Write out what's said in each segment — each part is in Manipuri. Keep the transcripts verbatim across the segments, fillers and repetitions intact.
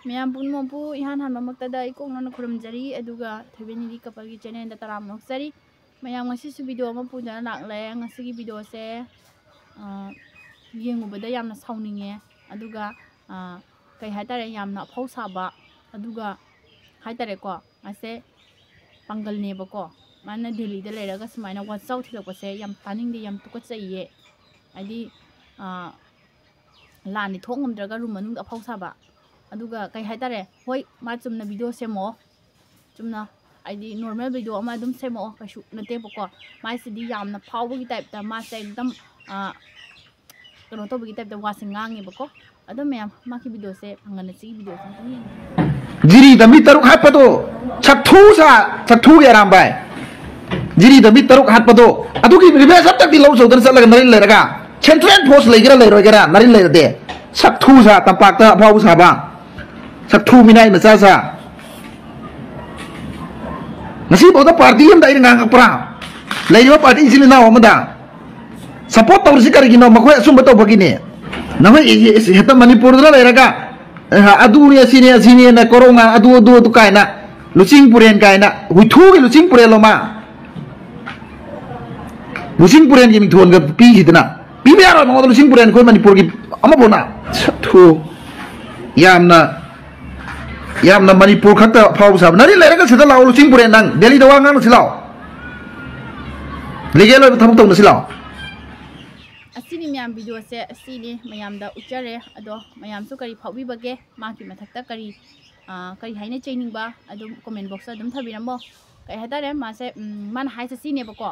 ꯃꯌꯥꯝ ꯄꯨꯝꯅꯃꯛꯄꯨ ꯏꯍꯥꯟ ꯍꯥꯟꯕꯃꯛꯇꯗ ꯏꯀꯣꯛꯅꯅ ꯈꯨꯔꯨꯝꯖꯔꯤ, ꯑꯗꯨꯒ ꯊꯣꯏꯕꯤꯅꯤꯗꯤ ꯀꯄꯜꯒꯤ ꯆꯦꯅꯦꯜꯗ ꯇꯔꯥꯝꯅ ꯑꯣꯛꯆꯔꯤ꯫ ꯃꯌꯥꯝ ꯉꯁꯤꯁꯨ ꯚꯤꯗꯤꯑꯣ ꯑꯃ ꯄꯨꯗꯨꯅ ꯂꯥꯛꯂꯦ꯫ ꯉꯁꯤꯒꯤ ꯚꯤꯗꯤꯑꯣꯁꯦ, ꯑ, ꯌꯦꯡꯉꯨꯕꯗ ꯌꯥꯝꯅ ꯁꯥꯎꯅꯤꯡꯉꯦ, ꯑꯗꯨꯒ, ꯑ, ꯀꯩ ꯍꯥꯏꯇꯥꯔꯦ, ꯌꯥꯝꯅ ꯑꯐꯧ ꯁꯥꯕ, ꯑꯗꯨꯒ ꯍꯥꯏꯇꯥꯔꯦꯀꯣ, ꯃꯥꯁꯦ ꯄꯥꯡꯒꯜꯅꯦꯕꯀꯣ꯫ ꯃꯥꯅ ꯗꯦꯜꯂꯤꯗ ꯂꯩꯔꯒ ꯁꯨꯃꯥꯏꯅ ꯋꯥꯖꯥꯎ ꯊꯤꯔꯛꯄꯁꯦ ꯌꯥꯝ ꯇꯥꯅꯤꯡꯗꯦ, ꯌꯥꯝ ꯇꯨꯀꯠꯆꯩꯌꯦ꯫ ꯍꯥꯏꯗꯤ, ꯑ, ꯂꯥꯟꯗꯤ ꯊꯣꯛ ꯉꯝꯗ꯭ꯔꯒ ꯔꯨꯝ ꯃꯅꯨꯡꯗ ꯑꯐꯧ ꯁꯥꯕ꯫ ꯑꯗꯨꯒ ꯀꯩ ꯍꯥꯏꯇꯥꯔꯦ, ꯍꯣꯏ, ꯃꯥ ꯆꯨꯝꯅ ꯚꯤꯗꯤꯑꯣ ꯁꯦꯝꯃꯛꯑꯣ, ꯆꯨꯝꯅ ꯍꯥꯏꯗꯤ ꯅꯣꯔꯃꯦꯜ ꯚꯤꯗꯤꯑꯣ ꯑꯃ ꯑꯗꯨꯝ ꯁꯦꯝꯃꯛꯑꯣ, ꯀꯩꯁꯨ ꯅꯠꯇꯦꯕꯀꯣ꯫ ꯃꯥꯏꯁꯤꯗꯤ ꯌꯥꯝꯅ ꯐꯥꯎꯕꯒꯤ ꯇꯥꯏꯞꯇ, ꯃꯥꯁꯦ ꯑꯦꯛꯗꯝ, ꯑ, ꯀꯩꯅꯣ ꯇꯧꯕꯒꯤ ꯇꯥꯏꯞꯇ ꯋꯥꯁꯦ ꯉꯥꯡꯉꯦꯕꯀꯣ꯫ ꯑꯗꯣ ꯃꯌꯥꯝ, ꯃꯥꯒꯤ ꯚꯤꯗꯤꯑꯣꯁꯦ ꯄꯥꯡꯒꯜꯅ ꯁꯤꯒꯤ ꯚꯤꯗꯤꯑꯣꯁꯦ ꯑꯝꯇꯪ ꯌꯦꯡꯉꯦ꯫ ꯖꯤꯔꯤꯗ ꯃꯤ ꯇꯔꯨꯛ ꯍꯥꯠꯄꯗꯣ ꯁꯛꯊꯨ ꯁꯥ, ꯁꯛꯊꯨꯒꯤ ꯑꯔꯥꯝꯕꯥꯏ꯫ ꯖꯤꯔꯤꯗ ꯃꯤ ꯇꯔꯨꯛ ꯍꯥꯠꯄꯗꯣ, ꯑꯗꯨꯒꯤ ꯔꯤꯚꯦꯟꯖ ꯑꯝꯇꯪꯗꯤ ꯂꯧ ꯆꯧꯗꯅ ꯆꯠꯂꯒ ꯅꯔꯤꯟ ꯂꯩꯔꯒ, ꯁꯦꯟꯇ꯭ꯔꯦꯜ ꯐꯣꯔꯁ ꯂꯩꯒꯦꯔꯥ ꯂꯩꯔꯣꯏꯒꯦꯔꯥ, ꯅꯔꯤꯟ ꯂꯩꯔꯗꯤ꯫ ꯁꯛꯊꯨ ꯁꯥ, ꯇꯝꯄꯥꯛꯇ ꯑꯐꯥꯎꯕ ꯁꯥꯕ, ꯁꯛꯊꯨ ꯃꯤꯅꯥꯏ ꯃꯆꯥ ꯁꯥ꯫ ꯉꯁꯤꯐꯥꯎꯗ ꯄꯥꯔꯇꯤ ꯑꯃꯗ ꯑꯩꯅ ꯉꯥꯡꯉꯛꯄ꯭ꯔꯥ? ꯂꯩꯔꯤꯕ ꯄꯥꯔꯇꯤ ꯏꯆꯤꯜ ꯏꯅꯥꯎ ꯑꯃꯗ ꯁꯄꯣꯔꯠ ꯇꯧꯔꯤꯁꯤ ꯀꯔꯤꯒꯤꯅꯣ? ꯃꯈꯣꯏ ꯑꯆꯨꯝꯕ ꯇꯧꯕꯒꯤꯅꯤ꯫ ꯅꯈꯣꯏ ꯍꯦꯛꯇ ꯃꯅꯤꯄꯨꯔꯗ ꯂꯩꯔꯒ, ꯑ, ꯑꯗꯨꯅꯤ, ꯑꯁꯤꯅꯤ, ꯑꯁꯤꯅꯦꯅ ꯀꯣꯔꯧꯉꯥ, ꯑꯗꯨ, ꯑꯗꯨ, ꯑꯗꯨ ꯀꯥꯏꯅ, ꯂꯨꯆꯤꯡ ꯄꯨꯔꯦꯟ ꯀꯥꯏꯅ, ꯍꯨꯏꯊꯨꯒꯤ ꯂꯨꯆꯤꯡ ꯄꯨꯔꯦꯜꯂꯣ ꯃꯥ? ꯂꯨꯆꯤꯡ ꯄꯨꯔꯦꯟꯒꯤ ꯃꯤꯡꯊꯣꯟꯒ ꯄꯤꯈꯤꯗꯅ, ꯄꯤꯕ ꯌꯥꯔꯣꯏ ꯃꯉꯣꯟꯗ ꯂꯨꯆꯤꯡ ꯄꯨꯔꯦꯟ, ꯑꯩꯈꯣꯏ ꯃꯅꯤꯄꯨꯔꯒꯤ ꯑꯃꯐꯥꯎꯅ꯫ ꯁꯛꯊꯨ꯫ ꯌꯥꯝꯅ, ꯌꯥꯝꯅ ꯃꯅꯤꯄꯨꯔ ꯈꯛꯇ ꯐꯥꯎꯕ ꯁꯥꯕ꯫ ꯅꯔꯤ ꯂꯩꯔꯒ ꯁꯤꯗ ꯂꯥꯛꯑꯣ, ꯂꯨꯆꯤꯡ ꯄꯨꯔꯦꯟ, ꯅꯪ ꯗꯦꯜꯂꯤꯗ ꯋꯥ ꯉꯥꯡꯅꯁꯤ ꯂꯥꯛꯑꯣ, ꯂꯤꯒꯦꯜ ꯑꯣꯏꯕ ꯊꯕꯛ ꯇꯧꯅꯁꯤ ꯂꯥꯛꯑꯣ꯫ ꯑꯁꯤꯅꯤ ꯃꯌꯥꯝ, ꯚꯤꯗꯤꯑꯣꯁꯦ ꯑꯁꯤꯅꯤ ꯃꯌꯥꯝꯗ ꯎꯠꯆꯔꯦ꯫ ꯑꯗꯣ ꯃꯌꯥꯝꯁꯨ ꯀꯔꯤ ꯐꯥꯎꯕꯤꯕꯒꯦ? ꯃꯥꯒꯤ ꯃꯊꯛꯇ ꯀꯔꯤ, ꯑ, ꯀꯔꯤ ꯍꯥꯏꯅ ꯆꯩꯅꯤꯡꯕ? ꯑꯗꯨꯝ ꯀꯣꯃꯦꯟ ꯕꯣꯛꯁꯇ ꯑꯗꯨꯝ ꯊꯝꯕꯤꯔꯝꯃꯣ꯫ ꯀꯩ ꯍꯥꯏꯇꯥꯔꯦ, ꯃꯥꯁꯦ, ꯎꯝ, ꯃꯥꯅ ꯍꯥꯏꯁꯦ ꯁꯤꯅꯦꯕꯀꯣ,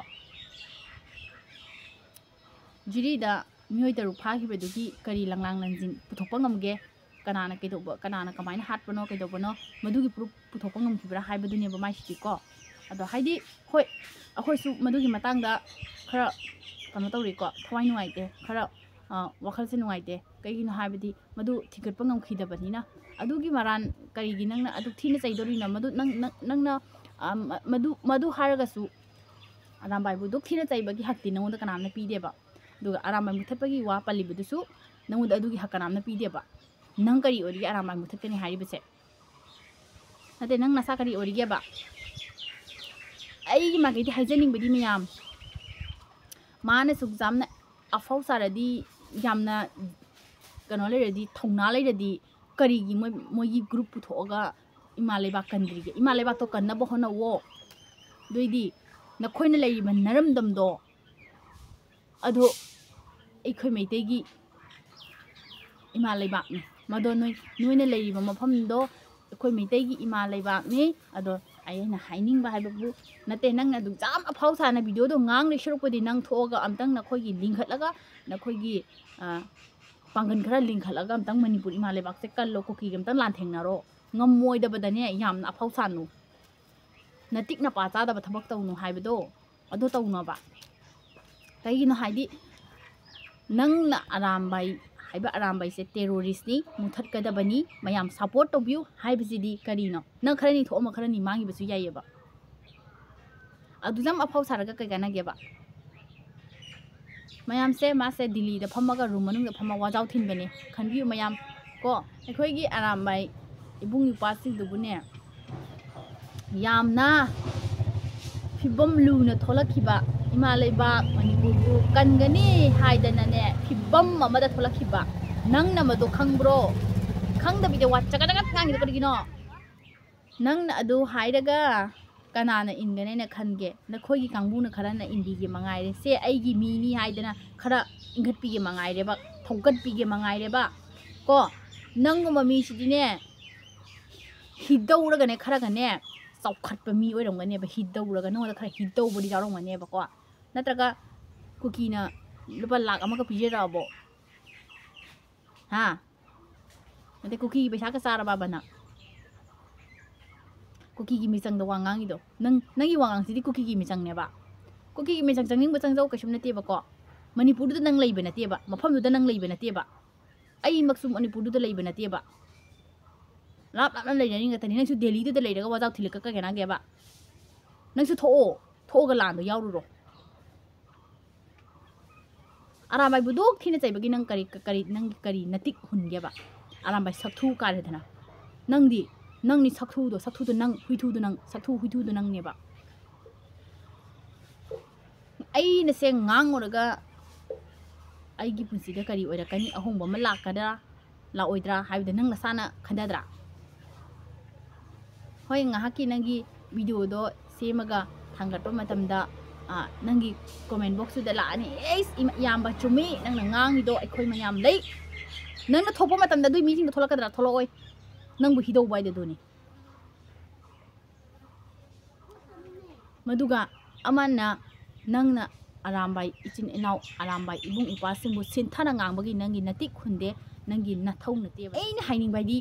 ꯖꯤꯔꯤꯗ ꯃꯤꯑꯣꯏ ꯇꯔꯨꯛ ꯐꯥꯈꯤꯕꯗꯨꯒꯤ ꯀꯔꯤ ꯂꯪꯂꯥꯡ ꯂꯪꯖꯤꯟ ꯄꯨꯊꯣꯛꯄ ꯉꯝꯒꯦ? ꯀꯅꯥꯅ ꯀꯩꯗꯧꯕ, ꯀꯅꯥꯅ ꯀꯃꯥꯏꯅ ꯍꯥꯠꯄꯅꯣ, ꯀꯩꯗꯧꯕꯅꯣ, ꯃꯗꯨꯒꯤ ꯄ꯭ꯔꯨꯐ ꯄꯨꯊꯣꯛꯄ ꯉꯝꯈꯤꯕ꯭ꯔꯥ ꯍꯥꯏꯕꯗꯨꯅꯦꯕ ꯃꯥꯏꯁꯤꯗꯤꯀꯣ꯫ ꯑꯗꯣ ꯍꯥꯏꯗꯤ, ꯍꯣꯏ, ꯑꯩꯈꯣꯏꯁꯨ ꯃꯗꯨꯒꯤ ꯃꯇꯥꯡꯗ ꯈꯔ ꯀꯩꯅꯣ ꯇꯧꯔꯤꯀꯣ, ꯊꯋꯥꯏ ꯅꯨꯡꯉꯥꯏꯇꯦ, ꯈꯔ, ꯑ, ꯋꯥꯈꯜꯁꯦ ꯅꯨꯡꯉꯥꯏꯇꯦ꯫ ꯀꯩꯒꯤꯅꯣ ꯍꯥꯏꯕꯗꯤ ꯃꯗꯨ ꯊꯤꯒꯠꯄ ꯉꯝꯈꯤꯗꯕꯅꯤꯅ꯫ ꯑꯗꯨꯒꯤ ꯃꯔꯥꯟ ꯀꯔꯤꯒꯤ ꯅꯪꯅ ꯑꯗꯨꯛ ꯊꯤꯅ ꯆꯩꯗꯧꯔꯤꯅꯣ? ꯃꯗꯨ ꯅꯪ, ꯅꯪ, ꯅꯪꯅ, ꯑ, ꯃ-, ꯃꯗꯨ, ꯃꯗꯨ ꯍꯥꯏꯔꯒꯁꯨ ꯑꯔꯥꯝꯕꯥꯏꯕꯨ ꯑꯗꯨꯛ ꯊꯤꯅ ꯆꯩꯕꯒꯤ ꯍꯛꯇꯤ ꯅꯪꯉꯣꯟꯗ ꯀꯅꯥꯝꯅ ꯄꯤꯗꯦꯕ꯫ ꯑꯗꯨꯒ ꯑꯔꯥꯝꯕꯥꯏ ꯃꯨꯊꯠꯄꯒꯤ ꯋꯥ ꯄꯜꯂꯤꯕꯗꯨꯁꯨ ꯅꯪꯉꯣꯟꯗ ꯑꯗꯨꯒꯤ ꯍꯛ ꯀꯅꯥꯝꯅ ꯄꯤꯗꯦꯕ꯫ ꯅꯪ ꯀꯔꯤ ꯑꯣꯏꯔꯤꯒꯦ ꯑꯔꯥꯝꯕꯥꯏ ꯃꯨꯊꯠꯀꯅꯤ ꯍꯥꯏꯔꯤꯕꯁꯦ? ꯅꯠꯇꯦ, ꯅꯪ ꯅꯁꯥ ꯀꯔꯤ ꯑꯣꯏꯔꯤꯒꯦꯕ? ꯑꯩꯒꯤ ꯃꯥꯏꯀꯩꯗꯤ ꯍꯥꯏꯖꯅꯤꯡꯕꯗꯤ ꯃꯌꯥꯝ, ꯃꯥꯅ ꯁꯨꯛ ꯌꯥꯝꯅ ꯑꯐꯥꯎ ꯁꯥꯔꯗꯤ, ꯌꯥꯝꯅ ꯀꯩꯅꯣ ꯂꯩꯔꯗꯤ, ꯊꯧꯅꯥ ꯂꯩꯔꯗꯤ, ꯀꯔꯤꯒꯤ ꯃꯣꯏ, ꯃꯣꯏꯒꯤ ꯒ꯭ꯔꯨꯞ ꯄꯨꯊꯣꯛꯑꯒ ꯏꯃꯥ ꯂꯩꯕꯥꯛ ꯀꯟꯗ꯭ꯔꯤꯒꯦ? ꯏꯃꯥ ꯂꯩꯕꯥꯛꯇꯣ ꯀꯟꯅꯕ ꯍꯣꯠꯅꯧꯋꯣ꯫ ꯑꯗꯨꯏꯗꯤ ꯅꯈꯣꯏꯅ ꯂꯩꯔꯤꯕ ꯅꯔꯝꯗꯝꯗꯣ, ꯑꯗꯣ ꯑꯩꯈꯣꯏ ꯃꯩꯇꯩꯒꯤ ꯏꯃꯥ ꯂꯩꯕꯥꯛꯅꯤ꯫ ꯃꯗꯣ ꯅꯣꯏ, ꯅꯣꯏꯅ ꯂꯩꯔꯤꯕ ꯃꯐꯝꯗꯣ ꯑꯩꯈꯣꯏ ꯃꯩꯇꯩꯒꯤ ꯏꯃꯥ ꯂꯩꯕꯥꯛꯅꯤ꯫ ꯑꯗꯣ ꯑꯩꯅ ꯍꯥꯏꯅꯤꯡꯕ ꯍꯥꯏꯕꯕꯨ ꯅꯠꯇꯦ, ꯅꯪꯅ ꯑꯗꯨꯛ ꯌꯥꯝ ꯑꯐꯥꯎ ꯁꯥꯅ ꯚꯤꯗꯤꯑꯣꯗꯣ ꯉꯥꯡ ꯂꯩ ꯁꯔꯨꯛꯄꯨꯗꯤ, ꯅꯪ ꯊꯣꯛꯑꯒ ꯑꯝꯇꯪ ꯅꯈꯣꯏꯒꯤ ꯂꯤꯡꯈꯠꯂꯒ, ꯅꯈꯣꯏꯒꯤ, ꯑ, ꯄꯥꯡꯒꯜ ꯈꯔ ꯂꯤꯡꯈꯠꯂꯒ ꯑꯝꯇꯪ ꯃꯅꯤꯄꯨꯔ ꯏꯃꯥ ꯂꯩꯕꯥꯛꯁꯦ ꯀꯜꯂꯣ, ꯀꯨꯀꯤꯒ ꯑꯝꯇꯪ ꯂꯥꯟꯊꯦꯡꯅꯔꯣ꯫ ꯉꯝꯃꯣꯏꯗꯕꯗꯅꯦ ꯌꯥꯝꯅ ꯑꯐꯥꯎ ꯁꯥꯅꯨ, ꯅꯇꯤꯛ ꯅꯄꯥ ꯆꯥꯗꯕ ꯊꯕꯛ ꯇꯧꯅꯨ ꯍꯥꯏꯕꯗꯣ, ꯑꯗꯨ ꯇꯧꯅꯣꯕ꯫ ꯀꯩꯒꯤꯅꯣ ꯍꯥꯏꯗꯤ, ꯅꯪꯅ ꯑꯔꯥꯝꯕꯥꯏ ꯍꯥꯏꯕ ꯑꯔꯥꯝꯕꯥꯏꯁꯦ ꯇꯦꯔꯣꯔꯤꯁꯅꯤ, ꯃꯨꯊꯠꯀꯗꯕꯅꯤ, ꯃꯌꯥꯝ ꯁꯞꯄꯣꯔꯠ ꯇꯧꯕꯤꯌꯨ ꯍꯥꯏꯕꯁꯤꯗꯤ ꯀꯔꯤꯅꯣ? ꯅꯪ ꯈꯔꯅꯤ ꯊꯣꯛꯑꯝꯃ ꯈꯔꯅꯤ ꯃꯥꯡꯈꯤꯕꯁꯨ ꯌꯥꯏꯌꯦꯕ꯫ ꯑꯗꯨ ꯌꯥꯝ ꯑꯐꯥꯎ ꯁꯥꯔꯒ ꯀꯩ ꯀꯥꯟꯅꯒꯦꯕ? ꯃꯌꯥꯝꯁꯦ, ꯃꯥꯁꯦ ꯗꯤꯜꯂꯤꯗ ꯐꯝꯃꯒ, ꯔꯨꯝ ꯃꯅꯨꯡꯗ ꯐꯝꯃꯒ ꯋꯥꯖꯥꯎ ꯊꯤꯟꯕꯅꯦ꯫ ꯈꯟꯕꯤꯌꯨ ꯃꯌꯥꯝ ꯀꯣ, ꯑꯩꯈꯣꯏꯒꯤ ꯑꯔꯥꯝꯕꯥꯏ ꯏꯕꯨꯡ ꯏꯄ꯭ꯋꯥꯁꯤꯡꯗꯨꯕꯨꯅꯦ, ꯌꯥꯝꯅ ꯐꯤꯕꯝ ꯂꯨꯅ ꯊꯣꯛꯂꯛꯈꯤꯕ, ꯏꯃꯥ ꯂꯩꯕꯥꯛ ꯃꯅꯤꯄꯨꯔꯕꯨ ꯀꯟꯒꯅꯤ ꯍꯥꯏꯗꯅꯅꯦ, ꯐꯤꯕꯝ ꯑꯃꯗ ꯊꯣꯛꯂꯛꯈꯤꯕ꯫ ꯅꯪꯅ ꯃꯗꯣ ꯈꯪꯕ꯭ꯔꯣ? ꯈꯪꯗꯕꯤꯗ ꯋꯥ ꯆꯒꯠ ꯆꯒꯠ ꯉꯥꯡꯉꯤꯗꯣ ꯀꯔꯤꯒꯤꯅꯣ? ꯅꯪꯅ ꯑꯗꯨ ꯍꯥꯏꯔꯒ ꯀꯅꯥꯅ ꯏꯟꯒꯅꯦꯅ ꯈꯟꯒꯦ? ꯅꯈꯣꯏꯒꯤ ꯀꯥꯡꯕꯨꯅ ꯈꯔꯅ ꯏꯟꯕꯤꯒꯦ ꯃꯉꯥꯏꯔꯦ꯫ ꯁꯦ ꯑꯩꯒꯤ ꯃꯤꯅꯤ ꯍꯥꯏꯗꯅ ꯈꯔ ꯏꯟꯈꯠꯄꯤꯒꯦ ꯃꯉꯥꯏꯔꯦꯕ, ꯊꯧꯒꯠꯄꯤꯒꯦ ꯃꯉꯥꯏꯔꯦꯕ꯫ ꯀꯣ, ꯅꯪꯒꯨꯝꯕ ꯃꯤꯁꯤꯗꯤꯅꯦ, ꯍꯤꯗꯧꯔꯒꯅꯦ, ꯈꯔꯒꯅꯦ ꯆꯥꯎꯈꯠꯄ ꯃꯤ ꯑꯣꯏꯔꯝꯒꯅꯦꯕ, ꯍꯤꯗꯧꯔꯒ ꯅꯉꯣꯟꯗ ꯈꯔ ꯍꯤꯗꯧꯕꯗꯤ ꯌꯥꯎꯔꯝꯒꯅꯦꯕꯀꯣ꯫ ꯅꯠꯇ꯭ꯔꯒ ꯀꯨꯀꯤꯅ ꯂꯨꯄꯥ ꯂꯥꯛ ꯑꯃꯒ ꯄꯤꯖꯔꯛꯑꯕꯣ? ꯍꯥ? ꯅꯠꯇꯦ, ꯀꯨꯀꯤꯒꯤ ꯄꯩꯁꯥꯒ ꯆꯥꯔꯕꯕ ꯅꯪ? ꯀꯨꯀꯤꯒꯤ ꯃꯤꯆꯪꯗ ꯋꯥ ꯉꯥꯡꯉꯤꯗꯣ, ꯅꯪ, ꯅꯪꯒꯤ ꯋꯥꯉꯥꯡꯁꯤꯗꯤ ꯀꯨꯀꯤꯒꯤ ꯃꯤꯆꯪꯅꯦꯕ꯫ ꯀꯨꯀꯤꯒꯤ ꯃꯤꯆꯪ ꯆꯪꯅꯤꯡꯕ ꯆꯪꯖꯧ, ꯀꯩꯁꯨꯝ ꯅꯠꯇꯦꯕꯀꯣ꯫ ꯃꯅꯤꯄꯨꯔꯗꯨꯗ ꯅꯪ ꯂꯩꯕ ꯅꯠꯇꯦꯕ, ꯃꯐꯝꯗꯨꯗ ꯅꯪ ꯂꯩꯕ ꯅꯠꯇꯦꯕ꯫ ꯑꯩꯃꯛꯁꯨ ꯃꯅꯤꯄꯨꯔꯗꯨꯗ ꯂꯩꯕ ꯅꯠꯇꯦꯕ꯫ ꯂꯥꯞ ꯂꯥꯞꯅ ꯂꯩꯅꯔꯤ ꯉꯥꯛꯇꯅꯤ꯫ ꯅꯪꯁꯨ ꯗꯦꯜꯂꯤꯗꯨꯗ ꯂꯩꯔꯒ ꯋꯥꯖꯥꯎ ꯊꯤꯜꯂꯛꯀ ꯀꯩ ꯀꯥꯟꯅꯒꯦꯕ? ꯅꯪꯁꯨ ꯊꯣꯛꯑꯣ, ꯊꯣꯛꯑꯒ ꯂꯥꯟꯗꯣ ꯌꯥꯎꯔꯨꯔꯣ꯫ ꯑꯔꯥꯝꯕꯥꯏꯕꯨ ꯗꯨꯛ ꯊꯤꯅ ꯆꯩꯕꯒꯤ ꯅꯪ ꯀꯔꯤ, ꯀꯔꯤ, ꯅꯪꯒꯤ ꯀꯔꯤ ꯅꯇꯤꯛ ꯍꯨꯟꯒꯦꯕ? ꯑꯔꯥꯝꯕꯥꯏ ꯁꯛꯊꯨ ꯀꯥꯔꯦꯗꯅ꯫ ꯅꯪꯗꯤ, ꯅꯪꯅꯤ ꯁꯛꯊꯨꯗꯣ, ꯁꯛꯊꯨꯗꯣ ꯅꯪ, ꯍꯨꯏꯊꯨꯗꯣ ꯅꯪ, ꯁꯛꯊꯨ ꯍꯨꯏꯊꯨꯗꯣ ꯅꯪꯅꯦꯕ꯫ ꯑꯩꯅ ꯁꯦ ꯉꯥꯡꯉꯨꯔꯒ ꯑꯩꯒꯤ ꯄꯨꯟꯁꯤꯗ ꯀꯔꯤ ꯑꯣꯏꯔꯛꯀꯅꯤ, ꯑꯍꯣꯡꯕ ꯑꯃ ꯂꯥꯛꯀꯗ꯭ꯔꯥ ꯂꯥꯛꯑꯣꯏꯗ꯭ꯔꯥ ꯍꯥꯏꯕꯗꯣ ꯅꯪ ꯅꯁꯥꯅ ꯈꯟꯊꯗ꯭ꯔꯥ? ꯍꯣꯏ, ꯉꯥꯏꯍꯥꯛꯀꯤ ꯅꯪꯒꯤ ꯚꯤꯗꯤꯑꯣꯗꯣ ꯁꯦꯝꯃꯒ ꯊꯥꯡꯒꯠꯄ ꯃꯇꯝꯗ, ꯑ, ꯅꯪꯒꯤ ꯀꯣꯃꯦꯟ ꯕꯣꯛꯁꯇꯨꯗ ꯂꯥꯛꯑꯅꯤ, "ꯑꯦꯁ, ꯏꯃ-, ꯏꯌꯥꯝꯕ ꯆꯨꯝꯃꯤ, ꯅꯪꯅ ꯉꯥꯡꯉꯤꯗꯣ ꯑꯩꯈꯣꯏ ꯃꯌꯥꯝ ꯂꯩ"꯫ ꯅꯪꯅ ꯊꯣꯛꯄ ꯃꯇꯝꯗ ꯑꯗꯨꯏ ꯃꯤꯁꯤꯡꯗꯣ ꯊꯣꯛꯂꯛꯀꯗ꯭ꯔꯥ? ꯊꯣꯛꯂꯛꯑꯣꯏ꯫ ꯅꯪꯕꯨ ꯍꯤꯗꯧꯕ ꯍꯥꯏꯗꯣ ꯑꯗꯨꯅꯤ꯫ ꯃꯗꯨꯒ ꯑꯃꯅ ꯅꯪꯅ ꯑꯔꯥꯝꯕꯥꯏ ꯏꯆꯤꯟ ꯏꯅꯥꯎ, ꯑꯔꯥꯝꯕꯥꯏ ꯏꯕꯨꯡ ꯏꯄ꯭ꯋꯥꯁꯤꯡꯕꯨ ꯁꯤꯟꯊꯅ ꯉꯥꯡꯕꯒꯤ ꯅꯪꯒꯤ ꯅꯇꯤꯛ ꯈꯨꯟꯗꯦ, ꯅꯪꯒꯤ ꯅꯊꯧ ꯅꯠꯇꯦꯕ꯫ ꯑꯩꯅ ꯍꯥꯏꯅꯤꯡꯕ ꯍꯥꯏꯗꯤ,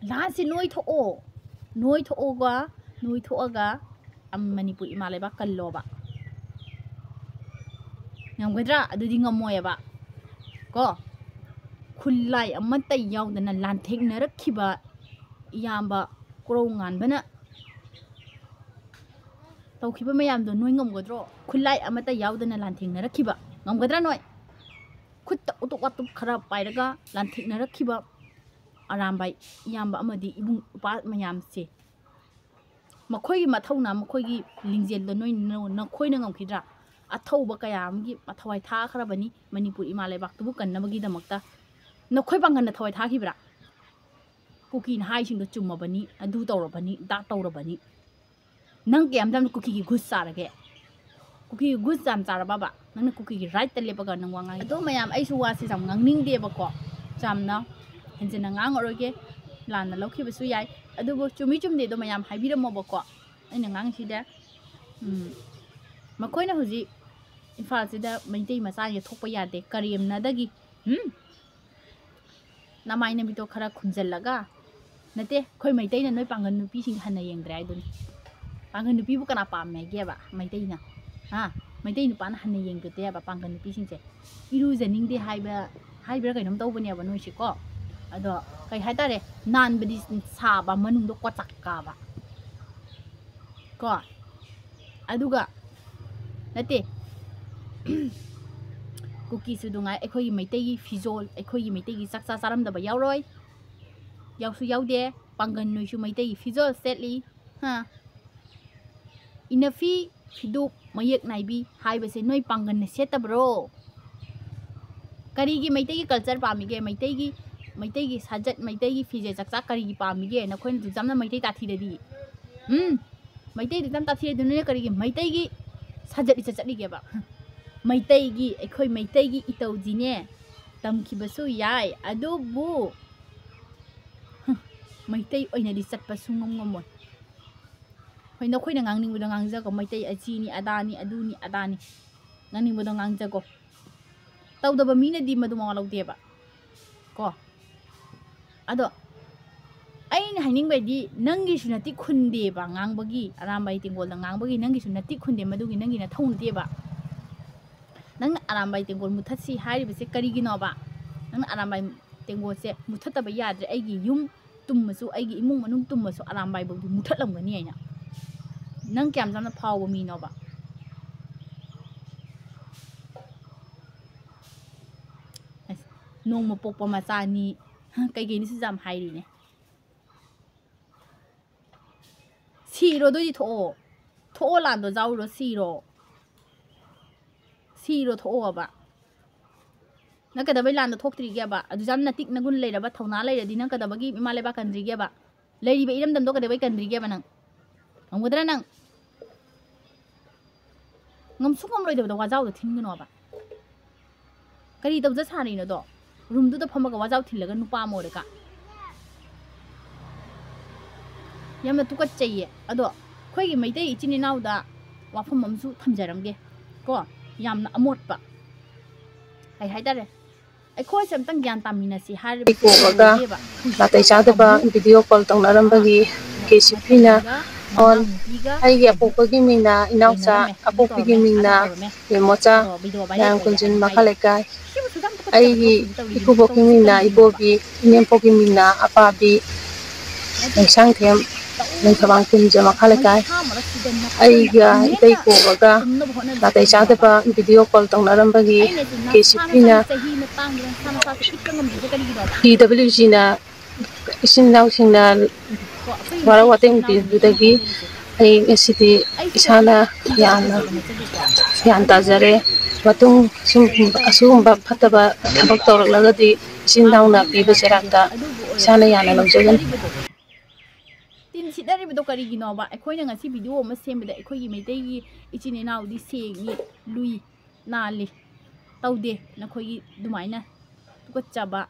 ꯂꯥꯟꯁꯦ ꯅꯣꯏꯊꯣꯛꯑꯣ, ꯅꯣꯏꯊꯣꯛꯑꯒ, ꯅꯣꯏꯊꯣꯛꯑꯒ ꯑꯝ-, ꯃꯅꯤꯄꯨꯔ ꯏꯃꯥ ꯂꯩꯕꯥꯛ ꯀꯜꯂꯣꯕ꯫ ꯉꯝꯒꯗ꯭ꯔꯥ? ꯑꯗꯨꯗꯤ ꯉꯝꯃꯣꯏꯕ꯫ ꯀꯣ? ꯈꯨꯠꯂꯥꯏ ꯑꯃꯠꯇ ꯌꯥꯎꯗꯅ ꯂꯥꯟꯊꯦꯡꯅꯔꯛꯈꯤꯕ ꯏꯌꯥꯝꯕ ꯀꯣꯔꯧ ꯉꯥꯟꯕꯅ ꯇꯧꯈꯤꯕ ꯃꯌꯥꯝꯗꯣ ꯅꯣꯏ ꯉꯝꯒꯗ꯭ꯔꯣ? ꯈꯨꯠꯂꯥꯏ ꯑꯃꯠꯇ ꯌꯥꯎꯗꯅ ꯂꯥꯟꯊꯦꯡꯅꯔꯛꯈꯤꯕ ꯉꯝꯒꯗ꯭ꯔꯥ ꯅꯣꯏ? ꯈꯨꯠꯇ ꯎꯇꯨꯞ ꯋꯥꯇꯨꯞ ꯈꯔ ꯄꯥꯏꯔꯒ ꯂꯥꯟꯊꯦꯡꯅꯔꯛꯈꯤꯕ ꯑꯔꯥꯝꯕꯥꯏ ꯏꯌꯥꯝꯕ ꯑꯃꯗꯤ ꯏꯕꯨꯡ ꯏꯄ꯭ꯋꯥ ꯃꯌꯥꯝꯁꯦ, ꯃꯈꯣꯏꯒꯤ ꯃꯊꯧꯅꯥ, ꯃꯈꯣꯏꯒꯤ ꯂꯤꯡꯖꯦꯜꯗꯣ ꯅꯣꯏ, ꯅꯣ-, ꯅꯈꯣꯏꯅ ꯉꯝꯈꯤꯗ꯭ꯔꯥ? ꯑꯊꯧꯕ ꯀꯌꯥ ꯑꯃꯒꯤ ꯃꯊꯧꯋꯥꯏ ꯊꯥꯈ꯭ꯔꯕꯅꯤ ꯃꯅꯤꯄꯨꯔ ꯏꯃꯥ ꯂꯩꯕꯥꯛꯇꯨꯕꯨ ꯀꯟꯅꯕꯒꯤꯗꯃꯛꯇ꯫ ꯅꯈꯣꯏ ꯄꯥꯡꯒꯜꯅ ꯊꯋꯥꯏ ꯊꯥꯈꯤꯕ꯭ꯔꯥ? ꯀꯨꯀꯤꯅ ꯍꯥꯏꯁꯤꯡꯗꯣ ꯆꯨꯝꯃꯕꯅꯤ, ꯑꯗꯨ ꯇꯧꯔꯕꯅꯤ, ꯑꯗꯥ ꯇꯧꯔꯕꯅꯤ꯫ ꯅꯪ ꯀꯌꯥꯝ ꯇꯝꯅ ꯀꯨꯀꯤꯒꯤ ꯒꯨꯁ ꯆꯥꯔꯒꯦ? ꯀꯨꯀꯤꯒꯤ ꯒꯨꯁ ꯌꯥꯝ ꯆꯥꯔꯕꯕ? ꯅꯪꯅ ꯀꯨꯀꯤꯒꯤ ꯔꯥꯏꯠꯇ ꯂꯦꯞꯄꯒ ꯅꯪ ꯋꯥ ꯉꯥꯡꯉꯤ꯫ ꯑꯗꯣ ꯃꯌꯥꯝ, ꯑꯩꯁꯨ ꯋꯥꯁꯦ ꯌꯥꯝ ꯉꯥꯡꯅꯤꯡꯗꯦꯕꯀꯣ, ꯌꯥꯝꯅ ꯍꯦꯟꯖꯤꯟꯅ ꯉꯥꯡꯉꯔꯣꯏꯒꯦ, ꯂꯥꯟꯅ ꯂꯧꯈꯤꯕꯁꯨ ꯌꯥꯏ꯫ ꯑꯗꯨꯕꯨ ꯆꯨꯝꯃꯤ ꯆꯨꯝꯗꯦꯗꯣ ꯃꯌꯥꯝ ꯍꯥꯏꯕꯤꯔꯝꯃꯣꯕꯀꯣ꯫ ꯑꯩꯅ ꯉꯥꯡꯉꯤꯁꯤꯗ, ꯎꯝ, ꯃꯈꯣꯏꯅ ꯍꯧꯖꯤꯛ ꯏꯝꯐꯥꯜꯁꯤꯗ ꯃꯩꯇꯩ ꯃꯆꯥꯁꯦ ꯊꯣꯛꯄ ꯌꯥꯗꯦ, ꯀꯔꯦꯝꯅꯗꯒꯤ, ꯎꯝ? ꯅꯃꯥꯏ ꯅꯃꯤꯠꯇꯣ ꯈꯔ ꯈꯨꯝꯖꯤꯜꯂꯒ, ꯅꯠꯇꯦ, ꯑꯩꯈꯣꯏ ꯃꯩꯇꯩꯅ ꯅꯣꯏ ꯄꯥꯡꯒꯜ ꯅꯨꯄꯤꯁꯤꯡ ꯍꯟꯅ ꯌꯦꯡꯗ꯭ꯔꯦ ꯍꯥꯏꯗꯨꯅꯤ꯫ ꯄꯥꯡꯒꯜ ꯅꯨꯄꯤꯕꯨ ꯀꯅꯥ ꯄꯥꯝꯃꯦ ꯍꯥꯏꯒꯦꯕ ꯃꯩꯇꯩꯅ? ꯍꯥ? ꯃꯩꯇꯩ ꯅꯨꯄꯥꯅ ꯍꯟꯅ ꯌꯦꯡꯗ꯭ꯔꯦꯕ ꯄꯥꯡꯒꯜ ꯅꯨꯄꯤꯁꯤꯡꯁꯦ꯫ ꯏꯔꯨꯖꯅꯤꯡꯗꯦ ꯍꯥꯏꯕ, ꯍꯥꯏꯕ꯭ꯔꯥ ꯀꯩꯅꯣꯝ ꯇꯧꯕꯅꯦꯕ ꯅꯣꯏꯁꯦꯀꯣ꯫ ꯑꯗꯣ ꯀꯩ ꯍꯥꯏꯇꯥꯔꯦ, ꯅꯥꯟꯕꯗꯤ ꯁꯥꯕ, ꯃꯅꯨꯡꯗ ꯀꯣꯆꯥꯛ ꯀꯥꯕ ꯀꯣ꯫ ꯑꯗꯨꯒ ꯅꯠꯇꯦ, ꯀꯨꯀꯤꯁꯨ ꯅꯨꯡꯉꯥꯏ, ꯑꯩꯈꯣꯏꯒꯤ ꯃꯩꯇꯩꯒꯤ ꯐꯤꯖꯣꯜ, ꯑꯩꯈꯣꯏꯒꯤ ꯃꯩꯇꯩꯒꯤ ꯆꯥꯛꯆꯥ ꯆꯥꯔꯝꯗꯕ ꯌꯥꯎꯔꯣꯏ, ꯌꯥꯎꯁꯨ ꯌꯥꯎꯗꯦ꯫ ꯄꯥꯡꯒꯟ ꯅꯣꯏꯁꯨ ꯃꯩꯇꯩꯒꯤ ꯐꯤꯖꯣꯜ ꯁꯦꯠꯂꯤ꯫ ꯍꯥ? ꯏꯅꯐꯤ, ꯐꯤꯗꯨꯛ, ꯃꯌꯦꯛ ꯅꯥꯏꯕꯤ ꯍꯥꯏꯕꯁꯦ ꯅꯣꯏ ꯄꯥꯡꯒꯟꯅ ꯁꯦꯠꯇꯕ꯭ꯔꯣ? ꯀꯔꯤꯒꯤ ꯃꯩꯇꯩꯒꯤ ꯀꯜꯆꯔ ꯄꯥꯝꯃꯤꯒꯦ? ꯃꯩꯇꯩꯒꯤ, ꯃꯩꯇꯩꯒꯤ ꯁꯥꯖꯠ, ꯃꯩꯇꯩꯒꯤ ꯐꯤꯖꯦ ꯆꯥꯛꯆꯥ ꯀꯔꯤꯒꯤ ꯄꯥꯝꯃꯤꯒꯦ? ꯅꯈꯣꯏꯅ ꯑꯗꯨꯛ ꯌꯥꯝꯅ ꯃꯩꯇꯩ ꯇꯥꯊꯤꯔꯗꯤ, ꯎꯝ, ꯃꯩꯇꯩꯗꯨ ꯌꯥꯝ ꯇꯥꯊꯤꯔꯗꯤ ꯅꯣꯏꯅ ꯀꯔꯤꯒꯤ ꯃꯩꯇꯩꯒꯤ ꯁꯥꯖꯠ ꯂꯤꯆꯠ ꯆꯠꯂꯤꯒꯦꯕ? ꯃꯩꯇꯩꯒꯤ, ꯑꯩꯈꯣꯏ ꯃꯩꯇꯩꯒꯤ ꯏꯇꯧꯗꯤꯅꯦ, ꯇꯝꯈꯤꯕꯁꯨ ꯌꯥꯏ, ꯑꯗꯨꯕꯨ, ꯍ, ꯃꯩꯇꯩ ꯑꯣꯏꯅꯗꯤ ꯆꯠꯄ ꯁꯨꯡꯉꯝ ꯉꯝꯃꯣꯏ꯫ ꯍꯣꯏ, ꯅꯈꯣꯏꯅ ꯉꯥꯡꯅꯤꯡꯕꯗꯣ ꯉꯥꯡꯖꯒꯣ, ꯃꯩꯇꯩ ꯑꯁꯤꯅꯤ, ꯑꯗꯥꯅꯤ, ꯑꯗꯨꯅꯤ, ꯑꯗꯥꯅꯤ, ꯉꯥꯡꯅꯤꯡꯕꯗꯣ ꯉꯥꯡꯖꯒꯣ꯫ ꯇꯧꯗꯕ ꯃꯤꯅꯗꯤ ꯃꯗꯨ ꯃꯋꯥ ꯂꯧꯗꯦꯕ ꯀꯣ꯫ ꯑꯗꯣ ꯑꯩꯅ ꯍꯥꯏꯅꯤꯡꯕꯗꯤ, ꯅꯪꯒꯤꯁꯨ ꯅꯇꯤꯛ ꯈꯨꯟꯗꯦꯕ ꯉꯥꯡꯕꯒꯤ, ꯑꯔꯥꯝꯕꯥꯏ ꯇꯦꯡꯒꯣꯜꯗ ꯉꯥꯡꯕꯒꯤ ꯅꯪꯒꯤꯁꯨ ꯅꯇꯤꯛ ꯈꯨꯟꯗꯦ, ꯃꯗꯨꯒꯤ ꯅꯪꯒꯤ ꯅꯊꯧ ꯅꯠꯇꯦꯕ꯫ ꯅꯪꯅ ꯑꯔꯥꯝꯕꯥꯏ ꯇꯦꯡꯒꯣꯜ ꯃꯨꯊꯠꯁꯤ ꯍꯥꯏꯔꯤꯕꯁꯦ ꯀꯔꯤꯒꯤꯅꯣꯕ? ꯅꯪꯅ ꯑꯔꯥꯝꯕꯥꯏ ꯇꯦꯡꯒꯣꯜꯁꯦ ꯃꯨꯊꯠꯇꯕ ꯌꯥꯗ꯭ꯔꯦ, ꯑꯩꯒꯤ ꯌꯨꯝ ꯇꯨꯝꯃꯁꯨ, ꯑꯩꯒꯤ ꯏꯃꯨꯡ ꯃꯅꯨꯡ ꯇꯨꯝꯃꯁꯨ ꯑꯔꯥꯝꯕꯥꯏꯕꯧꯗꯤ ꯃꯨꯊꯠꯂꯝꯒꯅꯤ ꯑꯩꯅ꯫ ꯅꯪ ꯀꯌꯥꯝ ꯌꯥꯝꯅ ꯐꯥꯎꯕ ꯃꯤꯅꯣꯕ? ꯑꯁ, ꯅꯣꯡꯃ ꯄꯣꯛꯄ ꯃꯆꯥꯅꯤ, ꯍ, ꯀꯩꯀꯩꯅꯣ ꯁꯤꯁꯨ ꯌꯥꯝ ꯍꯥꯏꯔꯤꯅꯦ꯫ ꯁꯤꯔꯣ, ꯑꯗꯨꯑꯣꯏꯗꯤ ꯊꯣꯛꯑꯣ꯫ ꯊꯣꯛꯑꯣ, ꯂꯥꯟꯗꯣ ꯌꯥꯎꯔꯨꯔꯣ, ꯁꯤꯔꯣ꯫ ꯁꯤꯔꯣ, ꯊꯣꯛꯑꯣꯕ꯫ ꯅꯪ ꯀꯩꯗꯧꯕꯩ ꯂꯥꯟꯗ ꯊꯣꯛꯇ꯭ꯔꯤꯒꯦꯕ? ꯑꯗꯨ ꯌꯥꯝ ꯅꯇꯤꯛ ꯅꯒꯨꯟ ꯂꯩꯔꯕ ꯊꯧꯅꯥ ꯂꯩꯔꯗꯤ ꯅꯪ ꯀꯩꯗꯧꯕꯒꯤ ꯏꯃꯥ ꯂꯩꯕꯥꯛ ꯀꯟꯗ꯭ꯔꯤꯒꯦꯕ? ꯂꯩꯔꯤꯕ ꯏꯔꯝꯗꯝꯗꯣ ꯀꯩꯗꯧꯕꯩ ꯀꯟꯗ꯭ꯔꯤꯒꯦꯕ ꯅꯪ? ꯉꯝꯒꯗ꯭ꯔꯥ ꯅꯪ? ꯉꯝꯁꯨ ꯉꯝꯂꯣꯏꯗꯕꯗ ꯋꯥꯖꯥꯎꯗꯣ ꯊꯤꯟꯒꯅꯣꯕ꯫ ꯀꯔꯤ ꯇꯧꯖ ꯁꯥꯔꯤꯅꯣꯗꯣ? ꯔꯨꯝꯗꯨꯗ ꯐꯝꯃꯒ ꯋꯥꯖꯥꯎ ꯊꯤꯜꯂꯒ ꯅꯨꯄꯥ ꯑꯃ ꯑꯣꯏꯔꯒ꯫ ꯌꯥꯝꯅ ꯇꯨꯀꯠꯆꯩꯌꯦ꯫ ꯑꯗꯣ ꯑꯩꯈꯣꯏꯒꯤ ꯃꯩꯇꯩ ꯏꯆꯤꯟ ꯏꯅꯥꯎꯗ ꯋꯥꯐꯝ ꯑꯃꯁꯨ ꯊꯝꯖꯔꯝꯒꯦ ꯀꯣ, ꯌꯥꯝꯅ ꯑꯃꯣꯠꯄ꯫ ꯀꯩ ꯍꯥꯏꯇꯥꯔꯦ? ꯑꯩꯈꯣꯏꯁꯦ ꯑꯝꯇꯪ ꯒ꯭ꯌꯥꯟ ꯇꯥꯃꯤꯟꯅꯁꯤ ꯍꯥꯏꯔꯤꯕ ꯀꯣꯛꯑꯒ ꯅꯥꯇꯩ ꯆꯥꯗꯕ ꯚꯤꯗꯤꯑꯣ ꯀꯣꯜ ꯇꯧꯅꯔꯝꯕꯒꯤ ꯀꯦ ꯁꯤ ꯄꯤꯅ ꯐꯣꯟ ꯑꯩꯒꯤ ꯑꯄꯣꯛꯄꯒꯤ ꯃꯤꯡꯅ ꯏꯅꯥꯎꯆꯥ, ꯑꯄꯣꯛꯄꯤꯒꯤ ꯃꯤꯡꯅ ꯌꯦꯃꯣꯆꯥ, ꯃꯌꯥꯡ ꯀꯨꯟꯖꯤꯟ ꯃꯈꯥ ꯂꯩꯀꯥꯏ꯫ ꯑꯩꯒꯤ ꯏꯀꯨꯕꯣꯛꯀꯤ ꯃꯤꯡꯅ ꯏꯕꯣꯕꯤ, ꯏꯅꯦꯝꯄꯣꯛꯀꯤ ꯃꯤꯡꯅ ꯑꯄꯥꯕꯤ, ꯂꯩꯁꯥꯡꯊꯦꯝ꯫ ꯅꯤꯡꯊꯧꯕꯥꯡ ꯇꯤꯝꯁꯦ ꯃꯈꯥ ꯂꯩꯀꯥꯏ ꯑꯩꯒ ꯏꯇꯩ ꯀꯣꯛꯑꯒ ꯅꯥꯇꯩ ꯆꯥꯗꯕ ꯚꯤꯗꯤꯑꯣ ꯀꯣꯜ ꯇꯧꯅꯔꯝꯕꯒꯤ ꯀꯦ ꯁꯤ ꯄꯤꯅ ꯄꯤ ꯗꯕ꯭ꯂꯤꯎ ꯖꯤꯅ ꯏꯆꯤꯟ ꯏꯅꯥꯎꯁꯤꯡꯅ ꯋꯥꯔꯧ ꯋꯥꯇꯦꯡ ꯄꯤꯕꯗꯒꯤ ꯑꯩ ꯉꯁꯤꯗꯤ ꯏꯁꯥꯅ ꯌꯥꯝꯅ ꯒ꯭ꯌꯥꯟ ꯇꯥꯖꯔꯦ꯫ ꯃꯇꯨꯡ ꯁꯨꯝ ꯑꯁꯤꯒꯨꯝꯕ ꯐꯠꯇꯕ ꯊꯕꯛ ꯇꯧꯔꯛꯂꯒꯗꯤ ꯏꯆꯤꯟ ꯏꯅꯥꯎꯅ ꯄꯤꯕ ꯆꯩꯔꯥꯛꯇ ꯏꯁꯥꯅ ꯌꯥꯅ ꯂꯧꯖꯒꯅꯤ꯫ ꯇꯤꯟ ꯁꯤꯠꯅꯔꯤꯕꯗꯣ ꯀꯔꯤꯒꯤꯅꯣꯕ? ꯑꯩꯈꯣꯏꯅ ꯉꯁꯤ ꯚꯤꯗꯤꯑꯣ ꯑꯃ ꯁꯦꯝꯕꯗ ꯑꯩꯈꯣꯏꯒꯤ ꯃꯩꯇꯩꯒꯤ ꯏꯆꯤꯟ ꯏꯅꯥꯎꯗꯤ ꯁꯦꯡꯉꯤ, ꯂꯨꯏ, ꯅꯥꯜꯂꯤ꯫ ꯇꯧꯗꯦ ꯅꯈꯣꯏꯒꯤ ꯑꯗꯨꯃꯥꯏꯅ ꯇꯨꯀꯠꯆꯕ,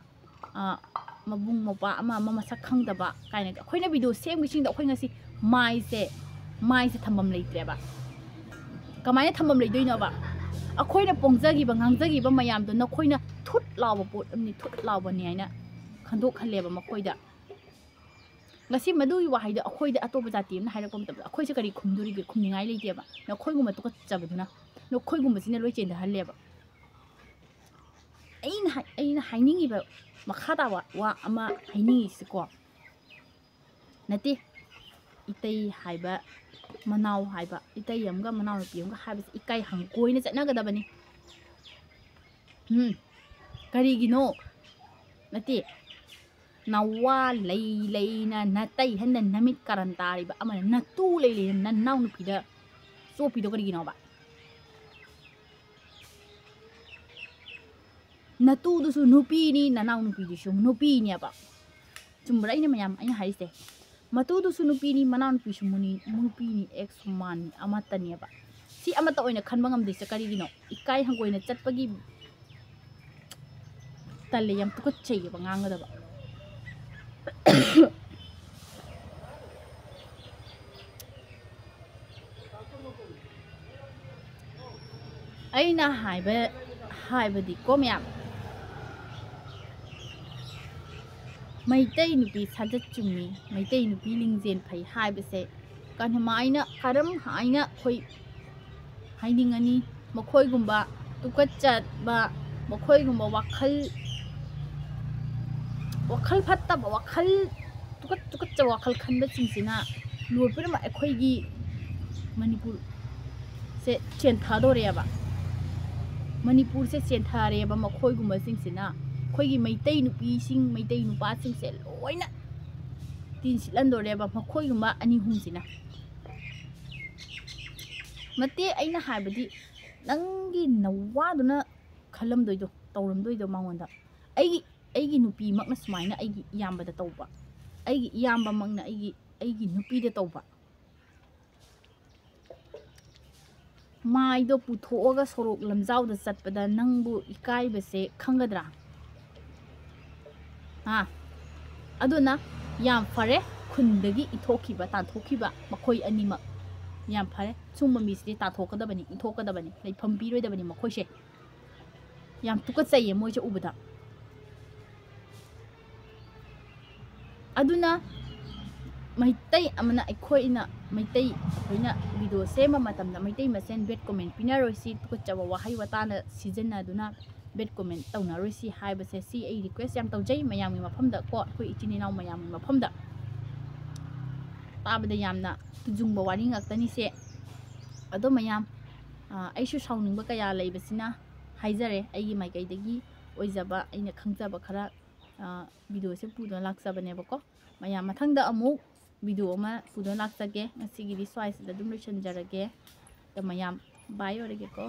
ꯑ, ꯃꯕꯨꯡ ꯃꯧꯄ꯭ꯋꯥ ꯑꯃ ꯑꯃ ꯃꯁꯛ ꯈꯪꯗꯕ ꯀꯥꯏꯅ꯫ ꯑꯩꯈꯣꯏꯅ ꯚꯤꯗꯤꯑꯣ ꯁꯦꯝꯈꯤꯕꯁꯤꯡꯗꯣ ꯑꯩꯈꯣꯏ ꯉꯁꯤ ꯃꯥꯏꯁꯦ, ꯃꯥꯏꯁꯦ ꯊꯝꯐꯝ ꯂꯩꯇ꯭ꯔꯦꯕ꯫ ꯀꯃꯥꯏꯅ ꯊꯝꯐꯝ ꯂꯩꯗꯣꯏꯅꯣꯕ? ꯑꯩꯈꯣꯏꯅ ꯄꯣꯡꯖꯈꯤꯕ, ꯉꯥꯡꯖꯈꯤꯕ ꯃꯌꯥꯝꯗꯣ ꯅꯈꯣꯏꯅ ꯊꯨꯠ ꯂꯥꯎꯕ ꯄꯣꯠ ꯑꯃꯅꯤ, ꯊꯨꯠ ꯂꯥꯎꯕꯅꯤ ꯍꯥꯏꯅ ꯈꯟꯗꯣꯛꯍꯜꯂꯦꯕ ꯃꯈꯣꯏꯗ꯫ ꯉꯁꯤ ꯃꯗꯨꯒꯤ ꯋꯥꯍꯩꯗꯣ ꯑꯩꯈꯣꯏꯗ ꯑꯇꯣꯞꯄ ꯖꯥꯇꯤ ꯑꯃꯅ ꯍꯥꯏꯔꯛꯄ ꯃꯇꯝꯗ ꯑꯩꯈꯣꯏꯁꯦ ꯀꯔꯤ ꯈꯨꯝꯗꯣꯔꯤꯒꯦ? ꯈꯨꯝꯅꯤꯡꯉꯥꯏ ꯂꯩꯇꯦꯕ꯫ ꯅꯈꯣꯏꯒꯨꯝꯕ ꯇꯨꯀꯠꯆꯕꯗꯨꯅ, ꯅꯈꯣꯏꯒꯨꯝꯕꯁꯤꯅ ꯂꯣꯏ ꯆꯦꯟꯊꯍꯜꯂꯦꯕ꯫ ꯑꯩꯅ ꯍꯥꯏ-, ꯑꯩꯅ ꯍꯥꯏꯅꯤꯡꯉꯤꯕ ꯃꯈꯥ ꯇꯥꯕ ꯋꯥ ꯑꯃ ꯍꯥꯏꯅꯤꯡꯉꯤꯁꯤꯀꯣ, ꯅꯠꯇꯦ, ꯏꯇꯩ ꯍꯥꯏꯕ, ꯃꯅꯥꯎ ꯍꯥꯏꯕ, ꯏꯇꯩ ꯑꯃꯒ ꯃꯅꯥꯎꯅꯨꯄꯤ ꯑꯃꯒ ꯍꯥꯏꯕꯁꯦ ꯏꯀꯥꯏ ꯍꯪꯒꯣꯏꯅ ꯆꯠꯅꯒꯗꯕꯅꯤ꯫ ꯎꯝ, ꯀꯔꯤꯒꯤꯅꯣ? ꯅꯠꯇꯦ, ꯅꯋꯥ ꯂꯩ ꯂꯩꯅ ꯅꯇꯩ ꯍꯟꯗ ꯅꯃꯤꯠ ꯀꯥꯔꯟ ꯇꯥꯔꯤꯕ ꯑꯃꯅ, ꯅꯇꯨ ꯂꯩ ꯂꯩꯅ ꯅꯅꯥꯎ ꯅꯨꯄꯤꯗ ꯆꯣꯞꯄꯤꯗꯣ ꯀꯔꯤꯒꯤꯅꯣꯕ? ꯅꯇꯨꯗꯨꯁꯨ ꯅꯨꯄꯤꯅꯤ, ꯅꯅꯥꯎ ꯅꯨꯄꯤꯗꯨꯁꯨ ꯅꯨꯄꯤꯅꯦꯕ꯫ ꯆꯨꯝꯕ꯭ꯔꯥ ꯑꯩꯅ ꯃꯌꯥꯝ ꯑꯩꯅ ꯍꯥꯏꯔꯤꯁꯦ? ꯃꯇꯨꯗꯨꯁꯨ ꯅꯨꯄꯤꯅꯤ, ꯃꯅꯥꯎꯅꯨꯄꯤꯁꯨ ꯃꯨꯅꯤ-, ꯅꯨꯄꯤꯅꯤ, ꯑꯦꯛ ꯁꯃꯥꯟꯅꯤ, ꯑꯃꯠꯇꯅꯦꯕ꯫ ꯁꯤ ꯑꯃꯠꯇ ꯑꯣꯏꯅ ꯈꯟꯕ ꯉꯝꯗ꯭ꯔꯤꯁꯦ ꯀꯔꯤꯒꯤꯅꯣ? ꯏꯀꯥꯏ ꯍꯪꯒꯣꯏꯅ ꯆꯠꯄꯒꯤ ꯇꯜꯂꯦ, ꯌꯥꯝ ꯇꯨꯀꯠꯆꯩꯌꯦꯕ ꯉꯥꯡꯒꯗꯕ꯫ ꯑꯩꯅ ꯍꯥꯏꯕ, ꯍꯥꯏꯕꯗꯤꯀꯣ ꯃꯌꯥꯝ, ꯃꯩꯇꯩ ꯅꯨꯄꯤ ꯁꯥꯖꯠ ꯆꯨꯝꯃꯤ, ꯃꯩꯇꯩ ꯅꯨꯄꯤ ꯂꯤꯡꯖꯦꯜ ꯐꯩ ꯍꯥꯏꯕꯁꯦ ꯀꯔꯝꯍꯥꯏꯅ, ꯀꯔꯝ ꯍꯥꯏꯅ ꯑꯩꯈꯣꯏ ꯍꯥꯏꯅꯤꯡꯉꯅꯤ? ꯃꯈꯣꯏꯒꯨꯝꯕ ꯇꯨꯀꯠꯆꯕ, ꯃꯈꯣꯏꯒꯨꯝꯕ ꯋꯥꯈꯜ, ꯋꯥꯈꯜ ꯐꯠꯇꯕ, ꯋꯥꯈꯜ ꯇꯨꯀꯠ ꯇꯨꯀꯠꯆꯕ ꯋꯥꯈꯜ ꯈꯟꯕꯁꯤꯡꯁꯤꯅ ꯂꯣꯏ ꯄꯨꯝꯅꯃꯛ ꯑꯩꯈꯣꯏꯒꯤ ꯃꯅꯤꯄꯨꯔꯁꯦ ꯆꯦꯟꯊꯗꯣꯔꯦꯕ꯫ ꯃꯅꯤꯄꯨꯔꯁꯦ ꯆꯦꯟꯊꯔꯦꯕ ꯃꯈꯣꯏꯒꯨꯝꯕꯁꯤꯡꯁꯤꯅ꯫ ꯑꯩꯈꯣꯏꯒꯤ ꯃꯩꯇꯩ ꯅꯨꯄꯤꯁꯤꯡ, ꯃꯩꯇꯩ ꯅꯨꯄꯥꯁꯤꯡꯁꯦ ꯂꯣꯏꯅ ꯇꯤꯟ ꯁꯤꯠꯍꯟꯗꯣꯔꯦꯕ ꯃꯈꯣꯏꯒꯨꯝꯕ ꯑꯅꯤ ꯑꯍꯨꯝꯁꯤꯅ꯫ ꯅꯠꯇꯦ, ꯑꯩꯅ ꯍꯥꯏꯕꯗꯤ ꯅꯪꯒꯤ ꯅꯋꯥꯗꯨꯅ ꯈꯜꯂꯝꯗꯣꯏꯗꯣ, ꯇꯧꯔꯝꯗꯣꯏꯗꯣ ꯃꯉꯣꯟꯗ꯫ ꯑꯩꯒꯤ, ꯑꯩꯒꯤ ꯅꯨꯄꯤꯃꯛꯅ ꯁꯨꯃꯥꯏꯅ ꯑꯩꯒꯤ ꯏꯌꯥꯝꯕꯗ ꯇꯧꯕ, ꯑꯩꯒꯤ ꯏꯌꯥꯝꯕꯃꯛꯅ ꯑꯩꯒꯤ, ꯑꯩꯒꯤ ꯅꯨꯄꯤꯗ ꯇꯧꯕ꯫ ꯃꯥꯏꯗꯣ ꯄꯨꯊꯣꯛꯑꯒ ꯁꯣꯔꯣꯛ ꯂꯝꯖꯥꯎꯗ ꯆꯠꯄꯗ ꯅꯪꯕꯨ ꯏꯀꯥꯏꯕꯁꯦ ꯈꯪꯒꯗ꯭ꯔꯥ? ꯍꯥ? ꯑꯗꯨꯅ ꯌꯥꯝ ꯐꯔꯦ, ꯈꯨꯟꯗꯒꯤ ꯏꯟꯊꯣꯛꯈꯤꯕ, ꯇꯥꯟꯊꯣꯛꯈꯤꯕ ꯃꯈꯣꯏ ꯑꯅꯤꯃꯛ꯫ ꯌꯥꯝ ꯐꯔꯦ꯫ ꯁꯨꯝꯕ ꯃꯤꯁꯤꯗꯤ ꯇꯥꯟꯊꯣꯛꯀꯗꯕꯅꯤ, ꯏꯟꯊꯣꯛꯀꯗꯕꯅꯤ, ꯂꯩꯐꯝ ꯄꯤꯔꯣꯏꯗꯕꯅꯤ ꯃꯈꯣꯏꯁꯦ꯫ ꯌꯥꯝ ꯇꯨꯀꯠꯆꯩꯌꯦ ꯃꯣꯏꯁꯦ ꯎꯕꯗ꯫ ꯑꯗꯨꯅ ꯃꯩꯇꯩ ꯑꯃꯅ, ꯑꯩꯈꯣꯏꯅ ꯃꯩꯇꯩ, ꯑꯩꯈꯣꯏꯅ ꯚꯤꯗꯤꯑꯣ ꯁꯦꯝꯕ ꯃꯇꯝꯗ ꯃꯩꯇꯩ ꯃꯁꯦꯟ ꯕꯦꯗ ꯀꯣꯃꯦꯟ ꯄꯤꯅꯔꯣꯏꯁꯤ, ꯇꯨꯀꯠꯆꯕ ꯋꯥꯍꯩ ꯋꯥꯇꯥꯅ ꯁꯤꯖꯤꯟꯅꯗꯨꯅ ꯕꯦꯗ ꯀꯣꯃꯦꯟ ꯇꯧꯅꯔꯣꯏꯁꯤ ꯍꯥꯏꯕꯁꯦ, ꯁꯤ ꯑꯩ ꯔꯤꯀ꯭ꯋꯦꯁ ꯌꯥꯝ ꯇꯧꯖꯩ ꯃꯌꯥꯝꯒꯤ ꯃꯐꯝꯗ ꯀꯣ, ꯑꯩꯈꯣꯏ ꯏꯆꯤꯟ ꯏꯅꯥꯎ ꯃꯌꯥꯝꯒꯤ ꯃꯐꯝꯗ꯫ ꯇꯥꯕꯗ ꯌꯥꯝꯅ ꯇꯨꯖꯨꯡꯕ ꯋꯥꯔꯤ ꯉꯥꯛꯇꯅꯤꯁꯦ꯫ ꯑꯗꯣ ꯃꯌꯥꯝ, ꯑ, ꯑꯩꯁꯨ ꯁꯥꯎꯅꯤꯡꯕ ꯀꯌꯥ ꯂꯩꯕꯁꯤꯅ ꯍꯥꯏꯖꯔꯦ, ꯑꯩꯒꯤ ꯃꯥꯏꯀꯩꯗꯒꯤ ꯑꯣꯏꯖꯕ, ꯑꯩꯅ ꯈꯪꯖꯕ ꯈꯔ, ꯑ, ꯚꯤꯗꯤꯑꯣꯁꯦ ꯄꯨꯗꯨꯅ ꯂꯥꯛꯆꯕꯅꯦꯕꯀꯣ꯫ ꯃꯌꯥꯝ ꯃꯊꯪꯗ ꯑꯃꯨꯛ ꯚꯤꯗꯤꯑꯣ ꯑꯃ ꯄꯨꯗꯨꯅ ꯂꯥꯛꯆꯒꯦ꯫ ꯉꯁꯤꯒꯤꯗꯤ ꯁ꯭ꯋꯥꯏꯁꯤꯗ ꯑꯗꯨꯝ ꯂꯣꯏꯁꯤꯟꯖꯔꯒꯦ꯫ ꯑꯗꯣ ꯃꯌꯥꯝ ꯕꯥꯏ ꯑꯣꯏꯔꯒꯦꯀꯣ꯫